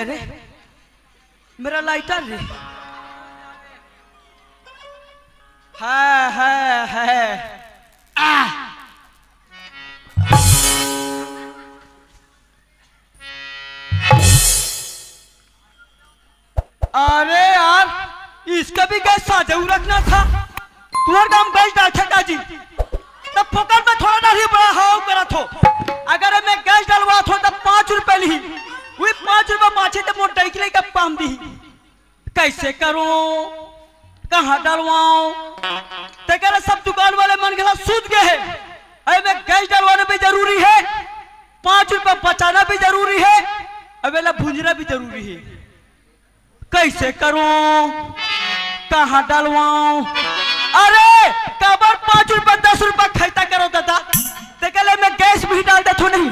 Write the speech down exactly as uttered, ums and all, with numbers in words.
अरे, मेरा लाइटर रे। है, है, है। आ! अरे यार, इसका भी गैस साझे रखना था। तुम्हारे काम गैस डालथे का जी? तब फोकट में थोड़ा डाली, बड़ा हाव करत हो। अगर मैं गैस डलवात हो तब पाँच रुपए ली, वही पाँच रुपए बाँचे तब मोर डैकी लइका पाम दी। कैसे करूं, कहाँ डलवाऊं? तेकरे सब दुकान वाले मन घला सूत गए हैं। अरे मैं गैस डलवाना भी जरूरी है, पाँच रुपए बचाना भी जरूरी है, अब एला भुंजना भी जरूरी है। कैसे करूं, कहाँ डलवाऊं? अरे काबर पाँच रुपए दस रुपए खैता करो दादा, तेकरे ले मैं गैस भी डाल देथो नहीं।